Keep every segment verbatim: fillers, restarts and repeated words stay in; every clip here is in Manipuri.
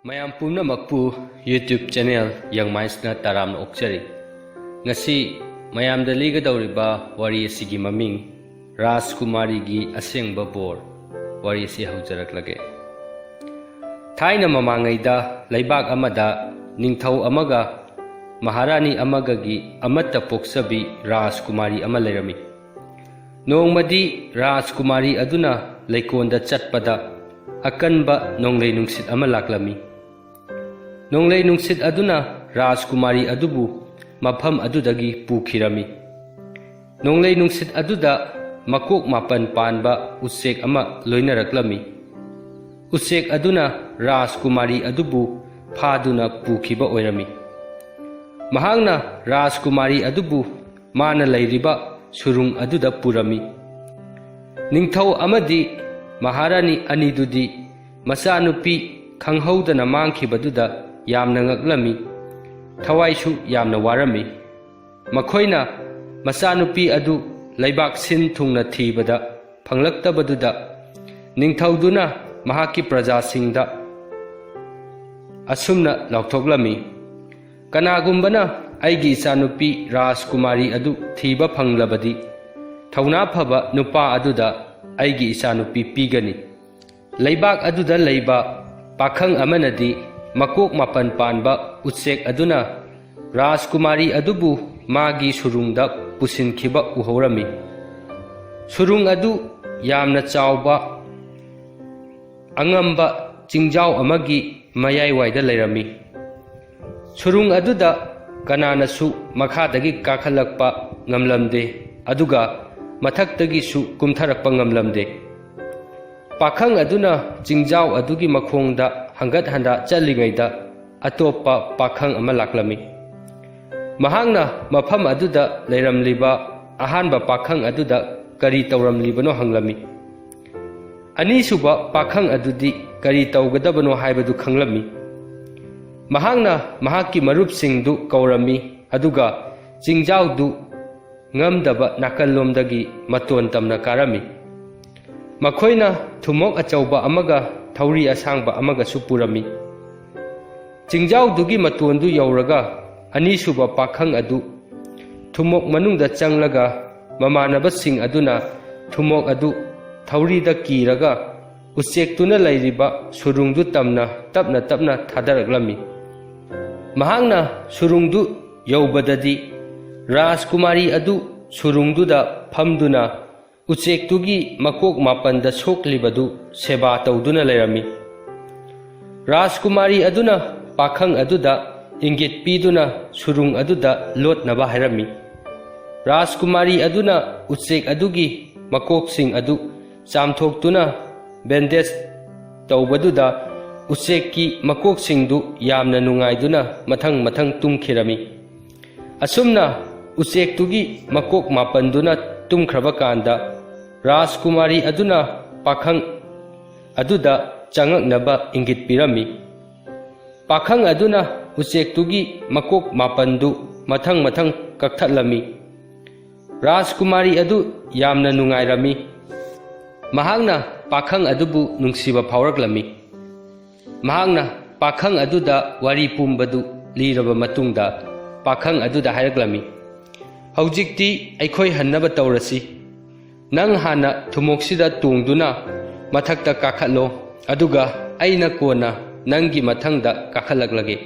ꯃꯌꯥꯝ ꯄꯨꯝꯅꯃꯛꯄꯨ YouTube channel ꯌꯪ ꯃꯥꯏꯟꯁꯅ ꯇꯔꯥꯝꯅ ꯑꯣꯛꯆꯔꯤ꯫ ꯉꯁꯤ ꯃꯌꯥꯝꯗ ꯂꯤꯒꯗꯧꯔꯤꯕ ꯋꯥꯔꯤ ꯑꯁꯤꯒꯤ ꯃꯃꯤꯡ ꯔꯥꯖꯀꯨꯃꯥꯔꯤꯒꯤ ꯑꯁꯦꯡꯕ ꯕꯣꯔ꯫ ꯋꯥꯔꯤ ꯑꯁꯤ ꯍꯧꯖꯔꯛꯂꯒꯦ꯫ ꯊꯥꯏꯅ ꯃꯃꯥꯡꯉꯩꯗ ꯂꯩꯕꯥꯛ ꯑꯃꯗ ꯅꯤꯡꯊꯧ ꯑꯃꯒ ꯃꯍꯥꯔꯥꯅꯤ ꯑꯃꯒꯒꯤ ꯑꯃꯠꯇ ꯄꯣꯛꯆꯕꯤ ꯔꯥꯖꯀꯨꯃꯥꯔꯤ ꯑꯃ ꯂꯩꯔꯝꯃꯤ꯫ ꯅꯣꯡꯃꯗꯤ ꯔꯥꯖꯀꯨꯃꯥꯔꯤ ꯑꯗꯨꯅ ꯂꯩꯀꯣꯟꯗ ꯆꯠꯄꯗ ꯑꯀꯟꯕ ꯅꯣꯡꯂꯩ ꯅꯨꯡꯁꯤꯠ ꯑꯃ ꯂꯥꯛꯂꯝꯃꯤ꯫ ꯅꯣꯡꯂꯩ ꯅꯨꯡꯁꯤꯠ ꯑꯗꯨꯅ ꯔꯥꯖꯀꯨꯃꯥꯔꯤ ꯑꯗꯨꯕꯨ ꯃꯐꯝ ꯑꯗꯨꯗꯒꯤ ꯄꯨꯈꯤꯔꯝꯃꯤ꯫ ꯅꯣꯡꯂꯩ ꯅꯨꯡꯁꯤꯠ ꯑꯗꯨꯗ ꯃꯀꯣꯛ ꯃꯥꯄꯟ ꯄꯥꯟꯕ ꯎꯆꯦꯛ ꯑꯃ ꯂꯣꯏꯅꯔꯛꯂꯝꯃꯤ꯫ ꯎꯆꯦꯛ ꯑꯗꯨꯅ ꯔꯥꯖꯀꯨꯃꯥꯔꯤ ꯑꯗꯨꯕꯨ ꯐꯥꯗꯨꯅ ꯄꯨꯈꯤꯕ ꯑꯣꯏꯔꯝꯃꯤ꯫ ꯃꯍꯥꯛꯅ ꯔꯥꯖꯀꯨꯃꯥꯔꯤ ꯑꯗꯨꯕꯨ ꯃꯥꯅ ꯂꯩꯔꯤꯕ ꯁꯨꯔꯨꯡ ꯑꯗꯨꯗ ꯄꯨꯔꯝꯃꯤ꯫ ꯅꯤꯡꯊꯧ ꯑꯃꯗꯤ ꯃꯍꯥꯔꯥꯅꯤ ꯑꯅꯤꯗꯨꯗꯤ ꯃꯆꯥꯅꯨꯄꯤ ꯈꯪꯍꯧꯗꯅ ꯃꯥꯡꯈꯤꯕꯗꯨꯗ ꯌꯥꯝꯅ ꯉꯛꯂꯝꯃꯤ꯫ ꯊꯋꯥꯏꯁꯨ ꯌꯥꯝꯅ ꯋꯥꯔꯝꯃꯤ꯫ ꯃꯈꯣꯏꯅ ꯃꯆꯥꯅꯨꯄꯤ ꯑꯗꯨ ꯂꯩꯕꯥꯛ ꯁꯤꯟ ꯊꯨꯡꯅ ꯊꯤꯕꯗ ꯐꯪꯂꯛꯇꯕꯗꯨꯗ ꯅꯤꯡꯊꯧꯗꯨꯅ ꯃꯍꯥꯛꯀꯤ ꯄ꯭ꯔꯖꯥꯁꯤꯡꯗ ꯑꯁꯨꯝꯅ ꯂꯥꯎꯊꯣꯛꯂꯝꯃꯤ, "ꯀꯅꯥꯒꯨꯝꯕꯅ ꯑꯩꯒꯤ ꯏꯆꯥꯅꯨꯄꯤ ꯔꯥꯖꯀꯨꯃꯥꯔꯤ ꯑꯗꯨ ꯊꯤꯕ ꯐꯪꯂꯕꯗꯤ, ꯊꯧꯅꯥ ꯐꯕ ꯅꯨꯄꯥ ꯑꯗꯨꯗ ꯑꯩꯒꯤ ꯏꯆꯥꯅꯨꯄꯤ ꯄꯤꯒꯅꯤ꯫" ꯂꯩꯕꯥꯛ ꯑꯗꯨꯗ ꯂꯩꯕ ꯄꯥꯈꯪ ꯑꯃꯅꯗꯤ ꯃꯀꯣꯛ ꯃꯥꯄꯟ ꯄꯥꯟꯕ ꯎꯆꯦꯛ ꯑꯗꯨꯅ ꯔꯥꯖꯀꯨꯃꯥꯔꯤ ꯑꯗꯨꯕꯨ ꯃꯥꯒꯤ ꯁꯨꯔꯨꯡꯗ ꯄꯨꯁꯤꯟꯈꯤꯕ ꯎꯍꯧꯔꯝꯃꯤ꯫ ꯁꯨꯔꯨꯡ ꯑꯗꯨ ꯌꯥꯝꯅ ꯆꯥꯎꯕ ꯑꯉꯝꯕ ꯆꯤꯡꯖꯥꯎ ꯑꯃꯒꯤ ꯃꯌꯥꯏꯋꯥꯏꯗ ꯂꯩꯔꯝꯃꯤ꯫ ꯁꯨꯔꯨꯡ ꯑꯗꯨꯗ ꯀꯅꯥꯅꯁꯨ ꯃꯈꯥꯗꯒꯤ ꯀꯥꯈꯠꯂꯛꯄ ꯉꯝꯂꯝꯗꯦ, ꯑꯗꯨꯒ ꯃꯊꯛꯇꯒꯤꯁꯨ ꯀꯨꯝꯊꯔꯛꯄ ꯉꯝꯂꯝꯗꯦ꯫ ꯄꯥꯈꯪ ꯑꯗꯨꯅ ꯆꯤꯡꯖꯥꯎ ꯑꯗꯨꯒꯤ ꯃꯈꯣꯡꯗ ꯍꯪꯒꯠ ꯍꯟꯗ ꯆꯠꯂꯤꯉꯩꯗ ꯑꯇꯣꯞꯄ ꯄꯥꯈꯪ ꯑꯃ ꯂꯥꯛꯂꯝꯃꯤ꯫ ꯃꯍꯥꯛꯅ ꯃꯐꯝ ꯑꯗꯨꯗ ꯂꯩꯔꯝꯂꯤꯕ ꯑꯍꯥꯟꯕ ꯄꯥꯈꯪ ꯑꯗꯨꯗ ꯀꯔꯤ ꯇꯧꯔꯝꯂꯤꯕꯅꯣ ꯍꯪꯂꯝꯃꯤ꯫ ꯑꯅꯤꯁꯨꯕ ꯄꯥꯈꯪ ꯑꯗꯨꯗꯤ ꯀꯔꯤ ꯇꯧꯒꯗꯕꯅꯣ ꯍꯥꯏꯕꯗꯨ ꯈꯪꯂꯝꯃꯤ꯫ ꯃꯍꯥꯛꯅ ꯃꯍꯥꯛꯀꯤ ꯃꯔꯨꯞꯁꯤꯡꯗꯨ ꯀꯧꯔꯝꯃꯤ, ꯑꯗꯨꯒ ꯆꯤꯡꯖꯥꯎꯗꯨ ꯉꯝꯗꯕ ꯅꯥꯀꯜꯂꯣꯝꯗꯒꯤ ꯃꯇꯣꯟ ꯇꯝꯅ ꯀꯥꯔꯝꯃꯤ꯫ ꯃꯈꯣꯏꯅ ꯊꯨꯝꯃꯣꯛ ꯑꯆꯧꯕ ꯑꯃꯒ ꯊꯧꯔꯤ ꯑꯁꯥꯡꯕ ꯑꯃꯒꯁꯨ ꯄꯨꯔꯝꯃꯤ꯫ ꯆꯤꯡꯖꯥꯎꯗꯨꯒꯤ ꯃꯇꯣꯟꯗꯨ ꯌꯧꯔꯒ ꯑꯅꯤꯁꯨꯕ ꯄꯥꯈꯪ ꯑꯗꯨ ꯊꯨꯝꯃꯣꯛ ꯃꯅꯨꯡꯗ ꯆꯪꯂꯒ ꯃꯃꯥꯟꯅꯕꯁꯤꯡ ꯑꯗꯨꯅ ꯊꯨꯝꯃꯣꯛ ꯑꯗꯨ ꯊꯧꯔꯤꯗ ꯀꯤꯔꯒ ꯎꯆꯦꯛꯇꯨꯅ ꯂꯩꯔꯤꯕ ꯁꯨꯔꯨꯡꯗꯨ ꯇꯝꯅ ꯇꯞꯅ ꯇꯞꯅ ꯊꯥꯗꯔꯛꯂꯝꯃꯤ꯫ ꯃꯍꯥꯛꯅ ꯁꯨꯔꯨꯡꯗꯨ ꯌꯧꯕꯗꯗꯤ ꯔꯥꯖꯀꯨꯃꯥꯔꯤ ꯑꯗꯨ ꯁꯨꯔꯨꯡꯗꯨꯗ ꯐꯝꯗꯨꯅ ꯎꯆꯦꯛꯇꯨꯒꯤ ꯃꯀꯣꯛ ꯃꯥꯄꯟꯗ ꯁꯣꯛꯂꯤꯕꯗꯨ ꯁꯦꯕꯥ ꯇꯧꯗꯨꯅ ꯂꯩꯔꯝꯃꯤ꯫ ꯔꯥꯖꯀꯨꯃꯥꯔꯤ ꯑꯗꯨꯅ ꯄꯥꯈꯪ ꯑꯗꯨꯗ ꯏꯪꯒꯤꯠ ꯄꯤꯗꯨꯅ ꯁꯨꯔꯨꯡ ꯑꯗꯨꯗ ꯂꯣꯠꯅꯕ ꯍꯥꯏꯔꯝꯃꯤ꯫ ꯔꯥꯖꯀꯨꯃꯥꯔꯤ ꯑꯗꯨꯅ ꯎꯆꯦꯛ ꯑꯗꯨꯒꯤ ꯃꯀꯣꯛꯁꯤꯡ ꯑꯗꯨ ꯆꯥꯝꯊꯣꯛꯇꯨꯅ ꯕꯦꯟꯗꯦꯖ ꯇꯧꯕꯗꯨꯗ ꯎꯆꯦꯛꯀꯤ ꯃꯀꯣꯛꯁꯤꯡꯗꯨ ꯌꯥꯝꯅ ꯅꯨꯡꯉꯥꯏꯗꯨꯅ ꯃꯊꯪ ꯃꯊꯪ ꯇꯨꯝꯈꯤꯔꯝꯃꯤ꯫ ꯑꯁꯨꯝꯅ ꯎꯆꯦꯛꯇꯨꯒꯤ ꯃꯀꯣꯛ ꯃꯥꯄꯟꯗꯨꯅ ꯇꯨꯝꯈ꯭ꯔꯕ ꯀꯥꯟꯗ ꯔꯥꯖꯀꯨꯃꯥꯔꯤ ꯑꯗꯨꯅ ꯄꯥꯈꯪ ꯑꯗꯨꯗ ꯆꯪꯉꯛꯅꯕ ꯏꯪꯒꯤꯠ ꯄꯤꯔꯝꯃꯤ꯫ ꯄꯥꯈꯪ ꯑꯗꯨꯅ ꯎꯆꯦꯛꯇꯨꯒꯤ ꯃꯀꯣꯛ ꯃꯥꯄꯟꯗꯨ ꯃꯊꯪ ꯃꯊꯪ ꯀꯛꯊꯠꯂꯝꯃꯤ꯫ ꯔꯥꯖꯀꯨꯃꯥꯔꯤ ꯑꯗꯨ ꯌꯥꯝꯅ ꯅꯨꯡꯉꯥꯏꯔꯝꯃꯤ꯫ ꯃꯍꯥꯛꯅ ꯄꯥꯈꯪ ꯑꯗꯨꯕꯨ ꯅꯨꯡꯁꯤꯕ ꯐꯥꯎꯔꯛꯂꯝꯃꯤ꯫ ꯃꯍꯥꯛꯅ ꯄꯥꯈꯪ ꯑꯗꯨꯗ ꯋꯥꯔꯤ ꯄꯨꯝꯕꯗꯨ ꯂꯤꯔꯕ ꯃꯇꯨꯡꯗ ꯄꯥꯈꯪ ꯑꯗꯨꯗ ꯍꯥꯏꯔꯛꯂꯝꯃꯤ, "ꯍꯧꯖꯤꯛꯇꯤ ꯑꯩꯈꯣꯏ ꯍꯟꯅꯕ ꯇꯧꯔꯁꯤ꯫ ꯅꯪ ꯍꯥꯟꯅ ꯊꯨꯝꯃꯣꯛꯁꯤꯗ ꯇꯣꯡꯗꯨꯅ ꯃꯊꯛꯇ ꯀꯥꯈꯠꯂꯣ, ꯑꯗꯨꯒ ꯑꯩꯅ ꯀꯣꯟꯅ ꯅꯪꯒꯤ ꯃꯊꯪꯗ ꯀꯥꯈꯠꯂꯛꯂꯒꯦ꯫"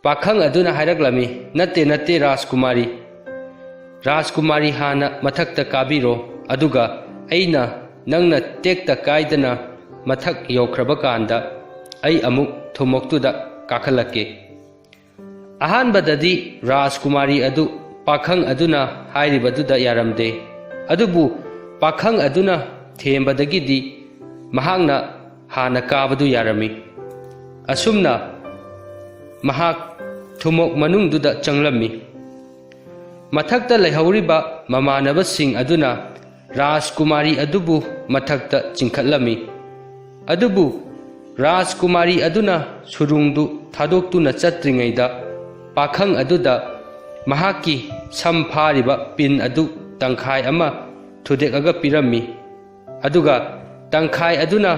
ꯄꯥꯈꯪ ꯑꯗꯨꯅ ꯍꯥꯏꯔꯛꯂꯝꯃꯤ, "ꯅꯠꯇꯦ, ꯅꯠꯇꯦ, ꯔꯥꯖꯀꯨꯃꯥꯔꯤ꯫ ꯔꯥꯖꯀꯨꯃꯥꯔꯤ ꯍꯥꯟꯅ ꯃꯊꯛꯇ ꯀꯥꯕꯤꯔꯣ, ꯑꯗꯨꯒ ꯑꯩꯅ ꯅꯪꯅ ꯇꯦꯛꯇ ꯀꯥꯏꯗꯅ ꯃꯊꯛ ꯌꯧꯈ꯭ꯔꯕ ꯀꯥꯟꯗ ꯑꯩ ꯑꯃꯨꯛ ꯊꯨꯝꯃꯣꯛꯇꯨꯗ ꯀꯥꯈꯠꯂꯛꯀꯦ꯫" ꯑꯍꯥꯟꯕꯗꯗꯤ ꯔꯥꯖꯀꯨꯃꯥꯔꯤ ꯑꯗꯨ ꯄꯥꯈꯪ ꯑꯗꯨꯅ ꯍꯥꯏꯔꯤꯕꯗꯨꯗ ꯌꯥꯔꯝꯗꯦ꯫ ꯑꯗꯨꯕꯨ ꯄꯥꯈꯪ ꯑꯗꯨꯅ ꯊꯦꯝꯕꯗꯒꯤꯗꯤ ꯃꯍꯥꯛꯅ ꯍꯥꯟꯅ ꯀꯥꯕꯗꯨ ꯌꯥꯔꯝꯃꯤ꯫ ꯑꯁꯨꯝꯅ ꯃꯍꯥꯛ ꯊꯨꯝꯃꯣꯛ ꯃꯅꯨꯡꯗꯨꯗ ꯆꯪꯂꯝꯃꯤ꯫ ꯃꯊꯛꯇ ꯂꯩꯍꯧꯔꯤꯕ ꯃꯃꯥꯟꯅꯕꯁꯤꯡ ꯑꯗꯨꯅ ꯔꯥꯖꯀꯨꯃꯥꯔꯤ ꯑꯗꯨꯕꯨ ꯃꯊꯛꯇ ꯆꯤꯡꯈꯠꯂꯝꯃꯤ꯫ ꯑꯗꯨꯕꯨ ꯔꯥꯖꯀꯨꯃꯥꯔꯤ ꯑꯗꯨꯅ ꯁꯨꯔꯨꯡꯗꯨ ꯊꯥꯗꯣꯛꯇꯨꯅ ꯆꯠꯇ꯭ꯔꯤꯉꯩꯗ ꯄꯥꯈꯪ ꯑꯗꯨꯗ ꯃꯍꯥꯛꯀꯤ ꯁꯝ ꯐꯥꯔꯤꯕ ꯄꯤꯟ ꯑꯗꯨ ꯇꯪꯈꯥꯏ ꯑꯃ ꯊꯨꯗꯦꯛꯑꯒ ꯄꯤꯔꯝꯃꯤ꯫ ꯑꯗꯨꯒ ꯇꯪꯈꯥꯏ ꯑꯗꯨꯅ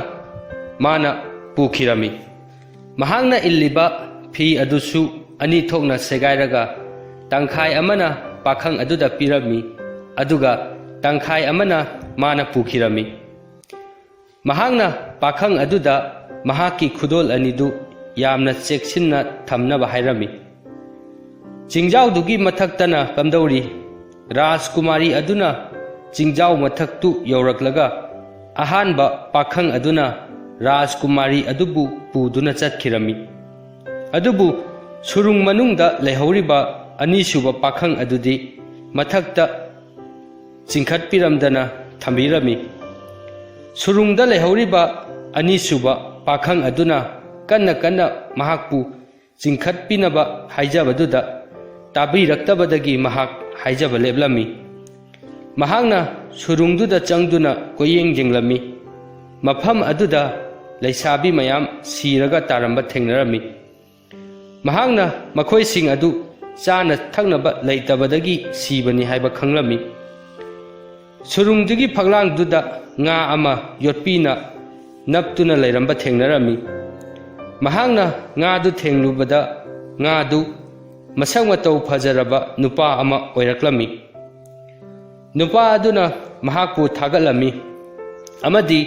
ꯃꯥꯅ ꯄꯨꯈꯤꯔꯝꯃꯤ꯫ ꯃꯍꯥꯛꯅ ꯏꯜꯂꯤꯕ ꯐꯤ ꯑꯗꯨꯁꯨ ꯑꯅꯤ ꯊꯣꯛꯅ ꯁꯦꯒꯥꯏꯔꯒ ꯇꯪꯈꯥꯏ ꯑꯃꯅ ꯄꯥꯈꯪ ꯑꯗꯨꯗ ꯄꯤꯔꯝꯃꯤ, ꯑꯗꯨꯒ ꯇꯪꯈꯥꯏ ꯑꯃꯅ ꯃꯥꯅ ꯄꯨꯈꯤꯔꯝꯃꯤ꯫ ꯃꯍꯥꯛꯅ ꯄꯥꯈꯪ ꯑꯗꯨꯗ ꯃꯍꯥꯛꯀꯤ ꯈꯨꯗꯣꯜ ꯑꯅꯤꯗꯨ ꯌꯥꯝꯅ ꯆꯦꯛꯁꯤꯟꯅ ꯊꯝꯅꯕ ꯍꯥꯏꯔꯝꯃꯤ꯫ ꯆꯤꯡꯖꯥꯎꯗꯨꯒꯤ ꯃꯊꯛꯇꯅ ꯀꯝꯗꯧꯔꯤ? ꯔꯥꯖꯀꯨꯃꯥꯔꯤ ꯑꯗꯨꯅ ꯆꯤꯡꯖꯥꯎ ꯃꯊꯛꯇꯨ ꯌꯧꯔꯛꯂꯒ ꯑꯍꯥꯟꯕ ꯄꯥꯈꯪ ꯑꯗꯨꯅ ꯔꯥꯖꯀꯨꯃꯥꯔꯤ ꯑꯗꯨꯕꯨ ꯄꯨꯗꯨꯅ ꯆꯠꯈꯤꯔꯝꯃꯤ꯫ ꯑꯗꯨꯕꯨ ꯁꯨꯔꯨꯡ ꯃꯅꯨꯡꯗ ꯂꯩꯍꯧꯔꯤꯕ ꯑꯅꯤꯁꯨꯕ ꯄꯥꯈꯪ ꯑꯗꯨꯗꯤ ꯃꯊꯛꯇ ꯆꯤꯡꯈꯠꯄꯤꯔꯝꯗꯅ ꯊꯝꯕꯤꯔꯝꯃꯤ꯫ ꯁꯨꯔꯨꯡꯗ ꯂꯩꯍꯧꯔꯤꯕ ꯑꯅꯤꯁꯨꯕ ꯄꯥꯈꯪ ꯑꯗꯨꯅ ꯀꯟꯅ ꯀꯟꯅ ꯃꯍꯥꯛꯄꯨ ꯆꯤꯡꯈꯠꯄꯤꯅꯕ ꯍꯥꯏꯖꯕꯗꯨꯗ ꯇꯥꯕꯤꯔꯛꯇꯕꯗꯒꯤ ꯃꯍꯥꯛ ꯍꯥꯏꯖꯕ ꯂꯦꯞꯂꯝꯃꯤ꯫ ꯃꯍꯥꯛꯅ ꯁꯨꯔꯨꯡꯗꯨꯗ ꯆꯪꯗꯨꯅ ꯀꯣꯏꯌꯦꯡ ꯌꯦꯡꯂꯝꯃꯤ꯫ ꯃꯐꯝ ꯑꯗꯨꯗ ꯂꯩꯁꯥꯕꯤ ꯃꯌꯥꯝ ꯁꯤꯔꯒ ꯇꯥꯔꯝꯕ ꯊꯦꯡꯅꯔꯝꯃꯤ꯫ ꯃꯍꯥꯛꯅ ꯃꯈꯣꯏꯁꯤꯡ ꯑꯗꯨ ꯆꯥꯅ ꯊꯛꯅꯕ ꯂꯩꯇꯕꯗꯒꯤ ꯁꯤꯕꯅꯤ ꯍꯥꯏꯕ ꯈꯪꯂꯝꯃꯤ꯫ ꯁꯨꯔꯨꯡꯗꯨꯒꯤ ꯐꯛꯂꯥꯡꯗꯨꯗ ꯉꯥ ꯑꯃ ꯌꯣꯠꯄꯤꯅ ꯅꯞꯇꯨꯅ ꯂꯩꯔꯝꯕ ꯊꯦꯡꯅꯔꯝꯃꯤ꯫ ꯃꯍꯥꯛꯅ ꯉꯥꯗꯨ ꯊꯦꯡꯂꯨꯕꯗ ꯉꯥꯗꯨ ꯃꯁꯛ ꯃꯇꯧ ꯐꯖꯔꯕ ꯅꯨꯄꯥ ꯑꯃ ꯑꯣꯏꯔꯛꯂꯝꯃꯤ꯫ ꯅꯨꯄꯥ ꯑꯗꯨꯅ ꯃꯍꯥꯛꯄꯨ ꯊꯥꯒꯠꯂꯝꯃꯤ ꯑꯃꯗꯤ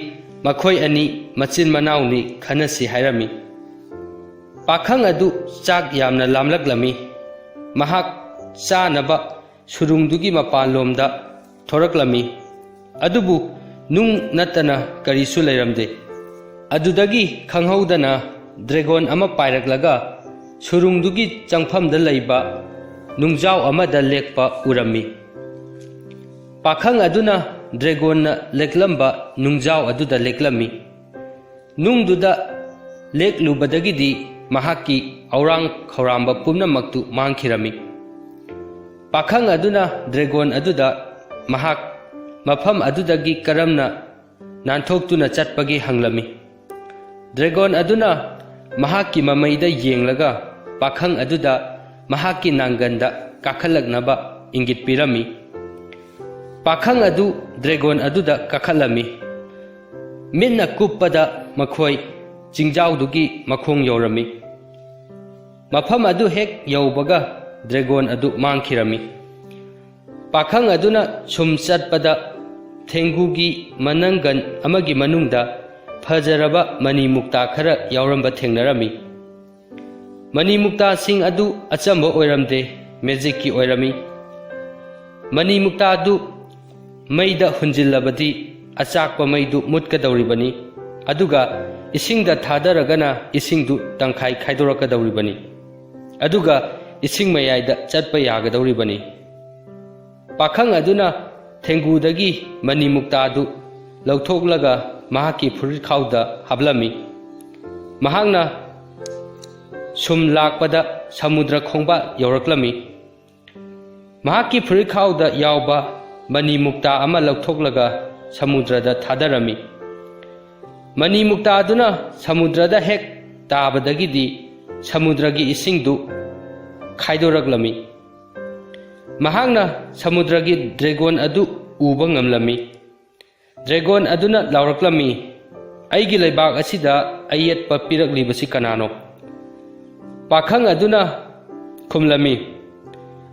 ꯃꯈꯣꯏ ꯑꯅꯤ ꯃꯆꯤꯟ ꯃꯅꯥꯎꯅꯤ ꯈꯟꯅꯁꯤ ꯍꯥꯏꯔꯝꯃꯤ꯫ ꯄꯥꯈꯪ ꯑꯗꯨ ꯆꯥꯛ ꯌꯥꯝꯅ ꯂꯥꯝꯂꯛꯂꯝꯃꯤ꯫ ꯃꯍꯥꯛ ꯆꯥꯅꯕ ꯁꯨꯔꯨꯡꯗꯨꯒꯤ ꯃꯄꯥꯟꯂꯣꯝꯗ ꯊꯣꯔꯛꯂꯝꯃꯤ꯫ ꯑꯗꯨꯕꯨ ꯅꯨꯡ ꯅꯠꯇꯅ ꯀꯔꯤꯁꯨ ꯂꯩꯔꯝꯗꯦ꯫ ꯑꯗꯨꯗꯒꯤ ꯈꯪꯍꯧꯗꯅ ꯗ꯭ꯔꯦꯒꯣꯟ ꯑꯃ ꯄꯥꯏꯔꯛꯂꯒ ꯁꯨꯔꯨꯡꯗꯨꯒꯤ ꯆꯪꯐꯝꯗ ꯂꯩꯕ ꯅꯨꯡꯖꯥꯎ ꯑꯃꯗ ꯂꯦꯛꯄ ꯎꯔꯝꯃꯤ꯫ ꯄꯥꯈꯪ ꯑꯗꯨꯅ ꯗ꯭ꯔꯦꯒꯣꯟꯅ ꯂꯦꯛꯂꯝꯕ ꯅꯨꯡꯖꯥꯎ ꯑꯗꯨꯗ ꯂꯦꯛꯂꯝꯃꯤ꯫ ꯅꯨꯡꯗꯨꯗ ꯂꯦꯛꯂꯨꯕꯗꯒꯤꯗꯤ ꯃꯍꯥꯛꯀꯤ ꯑꯧꯔꯥꯡ ꯈꯧꯔꯥꯡꯕ ꯄꯨꯝꯅꯃꯛꯇꯨ ꯃꯥꯡꯈꯤꯔꯝꯃꯤ꯫ ꯄꯥꯈꯪ ꯑꯗꯨꯅ ꯗ꯭ꯔꯦꯒꯣꯟ ꯑꯗꯨꯗ ꯃꯍꯥꯛ ꯃꯐꯝ ꯑꯗꯨꯗꯒꯤ ꯀꯔꯝꯅ ꯅꯥꯟꯊꯣꯛꯇꯨꯅ ꯆꯠꯄꯒꯦ ꯍꯪꯂꯝꯃꯤ꯫ ꯗ꯭ꯔꯦꯒꯣꯟ ꯑꯗꯨꯅ ꯃꯍꯥꯛꯀꯤ ꯃꯃꯩꯗ ꯌꯦꯡꯂꯒ ꯄꯥꯈꯪ ꯑꯗꯨꯗ ꯃꯍꯥꯛꯀꯤ ꯅꯥꯡꯒꯟꯗ ꯀꯥꯈꯠꯂꯛꯅꯕ ꯏꯪꯒꯤꯠ ꯄꯤꯔꯝꯃꯤ꯫ ꯄꯥꯈꯪ ꯑꯗꯨ ꯗ꯭ꯔꯦꯒꯣꯟ ꯑꯗꯨꯗ ꯀꯥꯈꯠꯂꯝꯃꯤ꯫ ꯃꯤꯠꯅ ꯀꯨꯞꯄꯗ ꯃꯈꯣꯏ ꯆꯤꯡꯖꯥꯎꯗꯨꯒꯤ ꯃꯈꯣꯡ ꯌꯧꯔꯝꯃꯤ꯫ ꯃꯐꯝ ꯑꯗꯨ ꯍꯦꯛ ꯌꯧꯕꯒ ꯗ꯭ꯔꯦꯒꯣꯟ ꯑꯗꯨ ꯃꯥꯡꯈꯤꯔꯝꯃꯤ꯫ ꯄꯥꯈꯪ ꯑꯗꯨꯅ ꯁꯨꯝ ꯆꯠꯄꯗ ꯊꯦꯡꯒꯨꯒꯤ ꯃꯅꯪꯒꯟ ꯑꯃꯒꯤ ꯃꯅꯨꯡꯗ ꯐꯖꯔꯕ ꯃꯅꯤ ꯃꯨꯛꯇꯥ ꯈꯔ ꯌꯥꯎꯔꯝꯕ ꯊꯦꯡꯅꯔꯝꯃꯤ꯫ ꯃꯅꯤ ꯃꯨꯛꯇꯥꯁꯤꯡ ꯑꯗꯨ ꯑꯆꯝꯕ ꯑꯣꯏꯔꯝꯗꯦ, ꯃꯦꯖꯤꯛꯀꯤ ꯑꯣꯏꯔꯝꯃꯤ꯫ ꯃꯅꯤ ꯃꯨꯛꯇꯥꯗꯨ ꯃꯩꯗ ꯍꯨꯟꯖꯤꯜꯂꯕꯗꯤ ꯑꯆꯥꯛꯄ ꯃꯩꯗꯨ ꯃꯨꯠꯀꯗꯧꯔꯤꯕꯅꯤ, ꯑꯗꯨꯒ ꯏꯁꯤꯡꯗ ꯊꯥꯗꯔꯒꯅ ꯏꯁꯤꯡꯗꯨ ꯇꯪꯈꯥꯏ ꯈꯥꯏꯗꯣꯔꯛꯀꯗꯧꯔꯤꯕꯅꯤ, ꯑꯗꯨꯒ ꯏꯁꯤꯡ ꯃꯌꯥꯏꯗ ꯆꯠꯄ ꯌꯥꯒꯗꯧꯔꯤꯕꯅꯤ꯫ ꯄꯥꯈꯪ ꯑꯗꯨꯅ ꯊꯦꯡꯒꯨꯗꯒꯤ ꯃꯅꯤ ꯃꯨꯛꯇꯥꯗꯨ ꯂꯧꯊꯣꯛꯂꯒ ꯃꯍꯥꯛꯀꯤ ꯐꯨꯔꯤꯠꯈꯥꯎꯗ ꯍꯥꯞꯂꯝꯃꯤ꯫ ꯃꯍꯥꯛꯅ ꯁꯨꯝ ꯂꯥꯛꯄꯗ ꯁꯃꯨꯗ꯭ꯔ ꯈꯣꯡꯕꯥꯜ ꯌꯧꯔꯛꯂꯝꯃꯤ꯫ ꯃꯍꯥꯛꯀꯤ ꯐꯨꯔꯤꯠꯈꯥꯎꯗ ꯌꯥꯎꯕ ꯃꯅꯤ ꯃꯨꯛꯇꯥ ꯑꯃ ꯂꯧꯊꯣꯛꯂꯒ ꯁꯃꯨꯗ꯭ꯔꯗ ꯊꯥꯗꯔꯝꯃꯤ꯫ ꯃꯅꯤ ꯃꯨꯛꯇꯥꯗꯨꯅ ꯁꯃꯨꯗ꯭ꯔꯗ ꯍꯦꯛ ꯇꯥꯕꯗꯒꯤꯗꯤ ꯁꯃꯨꯗ꯭ꯔꯒꯤ ꯏꯁꯤꯡꯗꯨ ꯈꯥꯏꯗꯣꯔꯛꯂꯝꯃꯤ꯫ ꯃꯍꯥꯛꯅ ꯁꯃꯨꯗ꯭ꯔꯒꯤ ꯗ꯭ꯔꯦꯒꯣꯟ ꯑꯗꯨ ꯎꯕ ꯉꯝꯂꯝꯃꯤ꯫ ꯗ꯭ꯔꯦꯒꯣꯟ ꯑꯗꯨꯅ ꯂꯥꯎꯔꯛꯂꯝꯃꯤ, "ꯑꯩꯒꯤ ꯂꯩꯕꯥꯛ ꯑꯁꯤꯗ ꯑꯌꯦꯠꯄ ꯄꯤꯔꯛꯂꯤꯕꯁꯤ ꯀꯅꯥꯅꯣ?" ꯄꯥꯈꯪ ꯑꯗꯨꯅ ꯈꯨꯝꯂꯝꯃꯤ,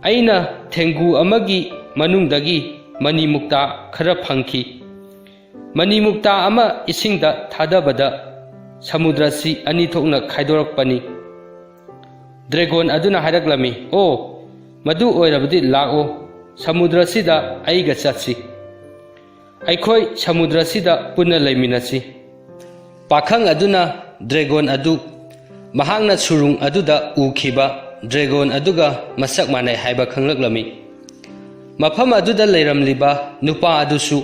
"ꯑꯩꯅ ꯊꯦꯡꯒꯨ ꯑꯃꯒꯤ ꯃꯅꯨꯡꯗꯒꯤ ꯃꯅꯤ ꯃꯨꯛꯇꯥ ꯈꯔ ꯐꯪꯈꯤ꯫ ꯃꯅꯤ ꯃꯨꯛꯇꯥ ꯑꯃ ꯏꯁꯤꯡꯗ ꯊꯥꯗꯕꯗ ꯁꯃꯨꯗ꯭ꯔꯁꯤ ꯑꯅꯤ ꯊꯣꯛꯅ ꯈꯥꯏꯗꯣꯔꯛꯄꯅꯤ꯫" ꯗ꯭ꯔꯦꯒꯣꯟ ꯑꯗꯨꯅ ꯍꯥꯏꯔꯛꯂꯝꯃꯤ, "ꯑꯣ, ꯃꯗꯨ ꯑꯣꯏꯔꯕꯗꯤ ꯂꯥꯛꯑꯣ, ꯁꯃꯨꯗ꯭ꯔꯁꯤꯗ ꯑꯩꯒ ꯆꯠꯁꯤ꯫ ꯑꯩꯈꯣꯏ ꯁꯃꯨꯗ꯭ꯔꯁꯤꯗ ꯄꯨꯟꯅ ꯂꯩꯃꯤꯟꯅꯁꯤ꯫" ꯄꯥꯈꯪ ꯑꯗꯨꯅ ꯗ꯭ꯔꯦꯒꯣꯟ ꯑꯗꯨ ꯃꯍꯥꯛꯅ ꯁꯨꯔꯨꯡ ꯑꯗꯨꯗ ꯎꯈꯤꯕ ꯗ꯭ꯔꯦꯒꯣꯟ ꯑꯗꯨꯒ ꯃꯁꯛ ꯃꯥꯟꯅꯩ ꯍꯥꯏꯕ ꯈꯪꯂꯛꯂꯝꯃꯤ꯫ ꯃꯐꯝ ꯑꯗꯨꯗ ꯂꯩꯔꯝꯂꯤꯕ ꯅꯨꯄꯥ ꯑꯗꯨꯁꯨ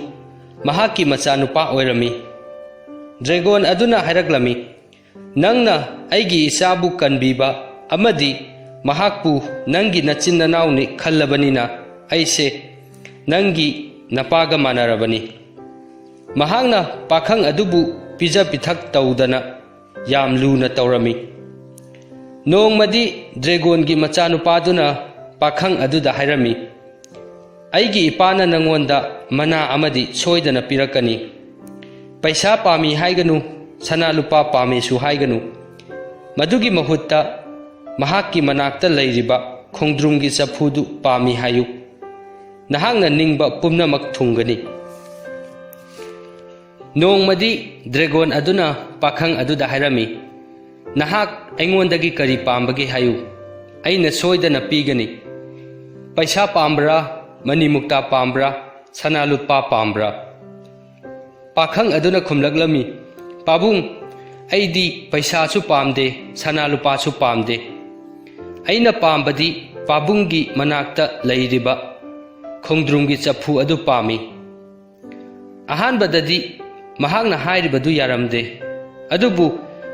ꯃꯍꯥꯛꯀꯤ ꯃꯆꯥꯅꯨꯄꯥ ꯑꯣꯏꯔꯝꯃꯤ꯫ ꯗ꯭ꯔꯦꯒꯣꯟ ꯑꯗꯨꯅ ꯍꯥꯏꯔꯛꯂꯝꯃꯤ, "ꯅꯪꯅ ꯑꯩꯒꯤ ꯏꯆꯥꯕꯨ ꯀꯟꯕꯤꯕ ꯑꯃꯗꯤ ꯃꯍꯥꯛꯄꯨ ꯅꯪꯒꯤ ꯅꯆꯤꯟ ꯅꯅꯥꯎꯅꯤ ꯈꯜꯂꯕꯅꯤꯅ ꯑꯩꯁꯦ ꯅꯪꯒꯤ ꯅꯄꯥꯒ ꯃꯥꯟꯅꯔꯕꯅꯤ꯫" ꯃꯍꯥꯛꯅ ꯄꯥꯈꯪ ꯑꯗꯨꯕꯨ ꯄꯤꯖ ꯄꯤꯊꯛ ꯇꯧꯗꯅ ꯌꯥꯝ ꯂꯨꯅ ꯇꯧꯔꯝꯃꯤ꯫ ꯅꯣꯡꯃꯗꯤ ꯗ꯭ꯔꯦꯒꯣꯟꯒꯤ ꯃꯆꯥꯅꯨꯄꯥꯗꯨꯅ ꯄꯥꯈꯪ ꯑꯗꯨꯗ ꯍꯥꯏꯔꯝꯃꯤ, "ꯑꯩꯒꯤ ꯏꯄꯥꯅ ꯅꯪꯉꯣꯟꯗ ꯃꯅꯥ ꯑꯃꯗꯤ ꯁꯣꯏꯗꯅ ꯄꯤꯔꯛꯀꯅꯤ꯫ ꯄꯩꯁꯥ ꯄꯥꯝꯃꯤ ꯍꯥꯏꯒꯅꯨ, ꯁꯅꯥ ꯂꯨꯄꯥ ꯄꯥꯝꯃꯦꯁꯨ ꯍꯥꯏꯒꯅꯨ꯫ ꯃꯗꯨꯒꯤ ꯃꯍꯨꯠꯇ ꯃꯍꯥꯛꯀꯤ ꯃꯅꯥꯛꯇ ꯂꯩꯔꯤꯕ ꯈꯣꯡꯗ꯭ꯔꯨꯝꯒꯤ ꯆꯐꯨꯗꯨ ꯄꯥꯝꯃꯤ ꯍꯥꯏꯌꯨ꯫ ꯅꯍꯥꯛꯅ ꯅꯤꯡꯕ ꯄꯨꯝꯅꯃꯛ ꯊꯨꯡꯒꯅꯤ꯫ ꯅꯣꯡꯃꯗꯤ ꯗ꯭ꯔꯦꯒꯣꯟ ꯑꯗꯨꯅ ꯄꯥꯈꯪ ꯑꯗꯨꯗ ꯍꯥꯏꯔꯝꯃꯤ, "ꯅꯍꯥꯛ ꯑꯩꯉꯣꯟꯗꯒꯤ ꯀꯔꯤ ꯄꯥꯝꯕꯒꯦ ꯍꯥꯏꯌꯨ꯫ ꯑꯩꯅ ꯁꯣꯏꯗꯅ ꯄꯤꯒꯅꯤ꯫ ꯄꯩꯁꯥ ꯄꯥꯝꯕ꯭ꯔꯥ? ꯃꯅꯤ ꯃꯨꯛꯇꯥ ꯄꯥꯝꯕ꯭ꯔꯥ? ꯁꯅꯥ ꯂꯨꯄꯥ ꯄꯥꯝꯕ꯭ꯔꯥ?" ꯄꯥꯈꯪ ꯑꯗꯨꯅ ꯈꯨꯝꯂꯛꯂꯝꯃꯤ, "ꯄꯥꯕꯨꯡ, ꯑꯩꯗꯤ ꯄꯩꯁꯥꯁꯨ ꯄꯥꯝꯗꯦ, ꯁꯅꯥ ꯂꯨꯄꯥꯁꯨ ꯄꯥꯝꯗꯦ꯫ ꯑꯩꯅ ꯄꯥꯝꯕꯗꯤ ꯄꯥꯕꯨꯡꯒꯤ ꯃꯅꯥꯛꯇ ꯂꯩꯔꯤꯕ ꯈꯣꯡꯗ꯭ꯔꯨꯝꯒꯤ ꯆꯐꯨ ꯑꯗꯨ ꯄꯥꯝꯃꯤ꯫" ꯑꯍꯥꯟꯕꯗꯗꯤ ꯃꯍꯥꯛꯅ ꯍꯥꯏꯔꯤꯕꯗꯨ ꯌꯥꯔꯝꯗꯦ, ꯑꯗꯨꯕꯨ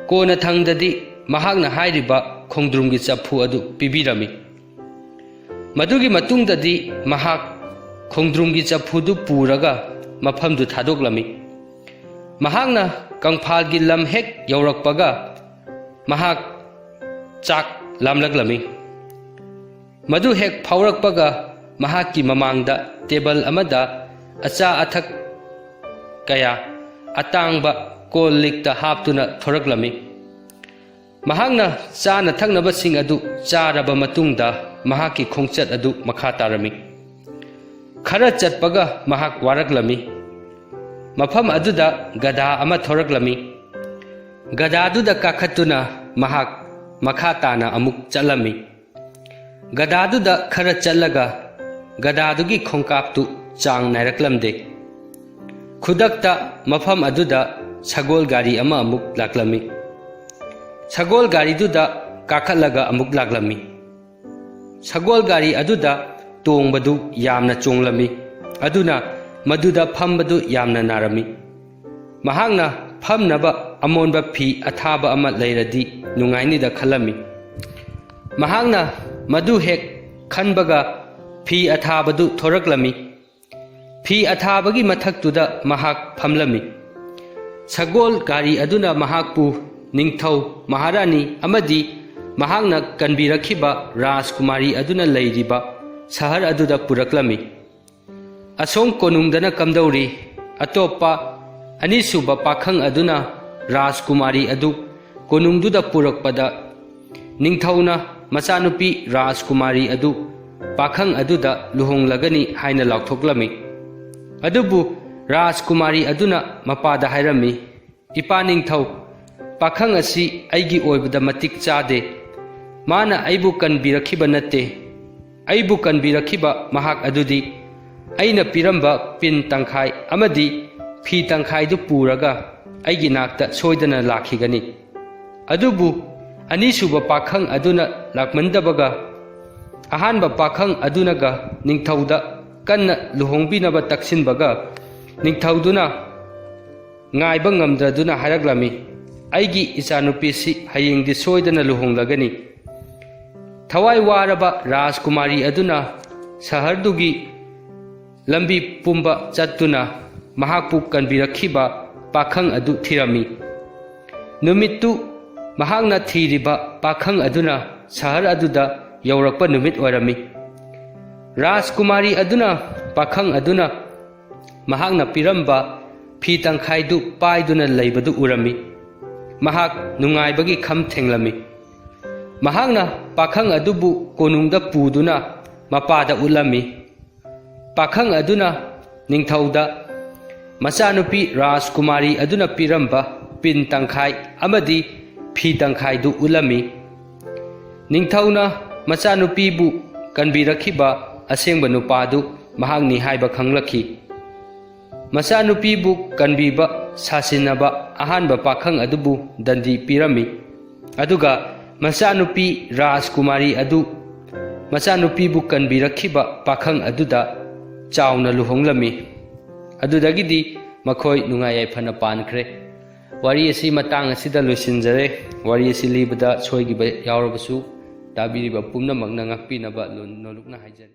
ꯀꯣꯟꯅꯊꯪꯗꯗꯤ ꯃꯍꯥꯛꯅ ꯍꯥꯏꯔꯤꯕ ꯈꯣꯡꯗ꯭ꯔꯨꯝꯒꯤ ꯆꯐꯨ ꯑꯗꯨ ꯄꯤꯕꯤꯔꯝꯃꯤ꯫ ꯃꯗꯨꯒꯤ ꯃꯇꯨꯡꯗꯗꯤ ꯃꯍꯥꯛ ꯈꯣꯡꯗ꯭ꯔꯨꯝꯒꯤ ꯆꯐꯨꯗꯨ ꯄꯨꯔꯒ ꯃꯐꯝꯗꯨ ꯊꯥꯗꯣꯛꯂꯝꯃꯤ꯫ ꯃꯍꯥꯛꯅ ꯀꯪꯐꯥꯜꯒꯤ ꯂꯝ ꯍꯦꯛ ꯌꯧꯔꯛꯄꯒ ꯃꯍꯥꯛ ꯆꯥꯛ ꯂꯥꯝꯂꯛꯂꯝꯃꯤ꯫ ꯃꯗꯨ ꯍꯦꯛ ꯐꯥꯎꯔꯛꯄꯒ ꯃꯍꯥꯛꯀꯤ ꯃꯃꯥꯡꯗ ꯇꯦꯕꯜ ꯑꯃꯗ ꯑꯆꯥ ꯑꯊꯛ ꯀꯌꯥ ꯑꯇꯥꯡꯕ ꯀꯣꯜ ꯂꯤꯛꯇ ꯍꯥꯞꯇꯨꯅ ꯊꯣꯔꯛꯂꯝꯃꯤ꯫ ꯃꯍꯥꯛꯅ ꯆꯥꯅ ꯊꯛꯅꯕꯁꯤꯡ ꯑꯗꯨ ꯆꯥꯔꯕ ꯃꯇꯨꯡꯗ ꯃꯍꯥꯛꯀꯤ ꯈꯣꯡꯆꯠ ꯑꯗꯨ ꯃꯈꯥ ꯇꯥꯔꯝꯃꯤ꯫ ꯈꯔ ꯆꯠꯄꯒ ꯃꯍꯥꯛ ꯋꯥꯔꯛꯂꯝꯃꯤ꯫ ꯃꯐꯝ ꯑꯗꯨꯗ ꯒꯙꯥ ꯑꯃ ꯊꯣꯔꯛꯂꯝꯃꯤ꯫ ꯒꯙꯥꯗꯨꯗ ꯀꯥꯈꯠꯇꯨꯅ ꯃꯍꯥꯛ ꯃꯈꯥ ꯇꯥꯅ ꯑꯃꯨꯛ ꯆꯠꯂꯝꯃꯤ꯫ ꯒꯙꯥꯗꯨꯗ ꯈꯔ ꯆꯠꯂꯒ ꯒꯙꯥꯗꯨꯒꯤ ꯈꯣꯡꯀꯥꯞꯇꯨ ꯆꯥꯡ ꯅꯥꯏꯔꯛꯂꯝꯗꯦ꯫ ꯈꯨꯗꯛꯇ ꯃꯐꯝ ꯑꯗꯨꯗ ꯁꯒꯣꯜ ꯒꯥꯔꯤ ꯑꯃ ꯑꯃꯨꯛ ꯂꯥꯛꯂꯝꯃꯤ꯫ ꯁꯒꯣꯜ ꯒꯥꯔꯤꯗꯨꯗ ꯀꯥꯈꯠꯂꯒ ꯑꯃꯨꯛ ꯂꯥꯛꯂꯝꯃꯤ꯫ ꯁꯒꯣꯜ ꯒꯥꯔꯤ ꯑꯗꯨꯗ ꯇꯣꯡꯕꯗꯨ ꯌꯥꯝꯅ ꯆꯣꯡꯂꯝꯃꯤ, ꯑꯗꯨꯅ ꯃꯗꯨꯗ ꯐꯝꯕꯗꯨ ꯌꯥꯝꯅ ꯅꯥꯔꯝꯃꯤ꯫ ꯃꯍꯥꯛꯅ ꯐꯝꯅꯕ ꯑꯃꯣꯟꯕ ꯐꯤ ꯑꯊꯥꯕ ꯑꯃ ꯂꯩꯔꯗꯤ ꯅꯨꯡꯉꯥꯏꯅꯤꯗ ꯈꯜꯂꯝꯃꯤ꯫ ꯃꯍꯥꯛꯅ ꯃꯗꯨ ꯍꯦꯛ ꯈꯟꯕꯒ ꯐꯤ ꯑꯊꯥꯕꯗꯨ ꯊꯣꯔꯛꯂꯝꯃꯤ꯫ ꯐꯤ ꯑꯊꯥꯕꯒꯤ ꯃꯊꯛꯇꯨꯗ ꯃꯍꯥꯛ ꯐꯝꯂꯝꯃꯤ꯫ ꯁꯒꯣꯜ ꯒꯥꯔꯤ ꯑꯗꯨꯅ ꯃꯍꯥꯛꯄꯨ ꯅꯤꯡꯊꯧ, ꯃꯍꯥꯔꯥꯅꯤ ꯑꯃꯗꯤ ꯃꯍꯥꯛꯅ ꯀꯟꯕꯤꯔꯛꯈꯤꯕ ꯔꯥꯖꯀꯨꯃꯥꯔꯤ ꯑꯗꯨꯅ ꯂꯩꯔꯤꯕ ꯁꯍꯔ ꯑꯗꯨꯗ ꯄꯨꯔꯛꯂꯝꯃꯤ꯫ ꯑꯁꯣꯝ ꯀꯣꯅꯨꯡꯗꯅ ꯀꯝꯗꯧꯔꯤ? ꯑꯇꯣꯞꯄ ꯑꯅꯤꯁꯨꯕ ꯄꯥꯈꯪ ꯑꯗꯨꯅ ꯔꯥꯖꯀꯨꯃꯥꯔꯤ ꯑꯗꯨ ꯀꯣꯅꯨꯡꯗꯨꯗ ꯄꯨꯔꯛꯄꯗ, ꯅꯤꯡꯊꯧꯅ ꯃꯆꯥꯅꯨꯄꯤ ꯔꯥꯖꯀꯨꯃꯥꯔꯤ ꯑꯗꯨ ꯄꯥꯈꯪ ꯑꯗꯨꯗ ꯂꯨꯍꯣꯡꯂꯒꯅꯤ ꯍꯥꯏꯅ ꯂꯥꯎꯊꯣꯛꯂꯝꯃꯤ꯫ ꯑꯗꯨꯕꯨ ꯔꯥꯖꯀꯨꯃꯥꯔꯤ ꯑꯗꯨꯅ ꯃꯄꯥꯗ ꯍꯥꯏꯔꯝꯃꯤ, "ꯏꯄꯥ ꯅꯤꯡꯊꯧ, ꯄꯥꯈꯪ ꯑꯁꯤ ꯑꯩꯒꯤ ꯑꯣꯏꯕꯗ ꯃꯇꯤꯛ ꯆꯥꯗꯦ꯫ ꯃꯥꯅ ꯑꯩꯕꯨ ꯀꯟꯕꯤꯔꯛꯈꯤꯕ ꯅꯠꯇꯦ꯫ ꯑꯩꯕꯨ ꯀꯟꯕꯤꯔꯛꯈꯤꯕ ꯃꯍꯥꯛ ꯑꯗꯨꯗꯤ ꯑꯩꯅ ꯄꯤꯔꯝꯕ ꯄꯤꯟ ꯇꯪꯈꯥꯏ ꯑꯃꯗꯤ ꯐꯤ ꯇꯪꯈꯥꯏꯗꯨ ꯄꯨꯔꯒ ꯑꯩꯒꯤ ꯅꯥꯛꯇ ꯁꯣꯏꯗꯅ ꯂꯥꯛꯈꯤꯒꯅꯤ꯫ ꯑꯗꯨꯕꯨ ꯑꯅꯤꯁꯨꯕ ꯄꯥꯈꯪ ꯑꯗꯨꯅ ꯂꯥꯛꯃꯟꯗꯕꯒ, ꯑꯍꯥꯟꯕ ꯄꯥꯈꯪ ꯑꯗꯨꯅꯒ ꯅꯤꯡꯊꯧꯗ ꯀꯟꯅ ꯂꯨꯍꯣꯡꯕꯤꯅꯕ ꯇꯛꯁꯤꯟꯕꯒ, ꯅꯤꯡꯊꯧꯗꯨꯅ ꯉꯥꯏꯕ ꯉꯝꯗ꯭ꯔꯗꯨꯅ ꯍꯥꯏꯔꯛꯂꯝꯃꯤ, 'ꯑꯩꯒꯤ ꯏꯆꯥꯅꯨꯄꯤꯁꯤ ꯍꯌꯦꯡꯗꯤ ꯁꯣꯏꯗꯅ ꯂꯨꯍꯣꯡꯂꯒꯅꯤ.' ꯊꯋꯥꯏ ꯋꯥꯔꯕ ꯔꯥꯖꯀꯨꯃꯥꯔꯤ ꯑꯗꯨꯅ ꯁꯍꯔꯗꯨꯒꯤ ꯂꯝꯕꯤ ꯄꯨꯝꯕ ꯆꯠꯇꯨꯅ ꯃꯍꯥꯛꯄꯨ ꯀꯟꯕꯤꯔꯛꯈꯤꯕ ꯄꯥꯈꯪ ꯑꯗꯨ ꯊꯤꯔꯝꯃꯤ꯫ ꯅꯨꯃꯤꯠꯇꯨ ꯃꯍꯥꯛꯅ ꯊꯤꯔꯤꯕ ꯄꯥꯈꯪ ꯑꯗꯨꯅ ꯁꯍꯔ ꯑꯗꯨꯗ ꯌꯧꯔꯛꯄ ꯅꯨꯃꯤꯠ ꯑꯣꯏꯔꯝꯃꯤ꯫ ꯔꯥꯖꯀꯨꯃꯥꯔꯤ ꯑꯗꯨꯅ ꯄꯥꯈꯪ ꯑꯗꯨꯅ ꯃꯍꯥꯛꯅ ꯄꯤꯔꯝꯕ ꯐꯤ ꯇꯪꯈꯥꯏꯗꯨ ꯄꯥꯏꯗꯨꯅ ꯂꯩꯕꯗꯨ ꯎꯔꯝꯃꯤ꯫ ꯃꯍꯥꯛ ꯅꯨꯡꯉꯥꯏꯕꯒꯤ ꯈꯝ ꯊꯦꯡꯂꯝꯃꯤ꯫ ꯃꯍꯥꯛꯅ ꯄꯥꯈꯪ ꯑꯗꯨꯕꯨ ꯀꯣꯅꯨꯡꯗ ꯄꯨꯗꯨꯅ ꯃꯄꯥꯗ ꯎꯠꯂꯝꯃꯤ꯫ ꯄꯥꯈꯪ ꯑꯗꯨꯅ ꯅꯤꯡꯊꯧꯗ ꯃꯆꯥꯅꯨꯄꯤ ꯔꯥꯖꯀꯨꯃꯥꯔꯤ ꯑꯗꯨꯅ ꯄꯤꯔꯝꯕ ꯄꯤꯟ ꯇꯪꯈꯥꯏ ꯑꯃꯗꯤ ꯐꯤ ꯇꯪꯈꯥꯏꯗꯨ ꯎꯠꯂꯝꯃꯤ꯫ ꯅꯤꯡꯊꯧꯅ ꯃꯆꯥꯅꯨꯄꯤꯕꯨ ꯀꯟꯕꯤꯔꯛꯈꯤꯕ ꯑꯁꯦꯡꯕ ꯅꯨꯄꯥꯗꯨ ꯃꯍꯥꯛꯅꯤ ꯍꯥꯏꯕ ꯈꯪꯂꯛꯈꯤ꯫ ꯃꯆꯥꯅꯨꯄꯤꯕꯨ ꯀꯟꯕꯤꯕ ꯁꯥꯁꯤꯟꯅꯕ ꯑꯍꯥꯟꯕ ꯄꯥꯈꯪ ꯑꯗꯨꯕꯨ ꯗꯟꯗꯤ ꯄꯤꯔꯝꯃꯤ꯫ ꯑꯗꯨꯒ ꯃꯆꯥꯅꯨꯄꯤ ꯔꯥꯖꯀꯨꯃꯥꯔꯤ ꯑꯗꯨ ꯃꯆꯥꯅꯨꯄꯤꯕꯨ ꯀꯟꯕꯤꯔꯛꯈꯤꯕ ꯄꯥꯈꯪ ꯑꯗꯨꯗ ꯆꯥꯎꯅ ꯂꯨꯍꯣꯡꯂꯝꯃꯤ꯫ ꯑꯗꯨꯗꯒꯤꯗꯤ ꯃꯈꯣꯏ ꯅꯨꯡꯉꯥꯏ ꯌꯥꯏꯐꯅ ꯄꯥꯟꯈ꯭ꯔꯦ꯫ ꯋꯥꯔꯤ ꯑꯁꯤ ꯃꯇꯥꯡ ꯑꯁꯤꯗ ꯂꯣꯏꯁꯤꯟꯖꯔꯦ꯫ ꯋꯥꯔꯤ ꯑꯁꯤ ꯂꯤꯕꯗ ꯁꯣꯏꯈꯤꯕ ꯌꯥꯎꯔꯕꯁꯨ ꯇꯥꯕꯤꯔꯤꯕ ꯄꯨꯝꯅꯃꯛꯅ ꯉꯥꯛꯄꯤꯅꯕ ꯂꯨ-, ꯅꯣꯂꯨꯛꯅ ꯍꯥꯏꯖꯔꯤ꯫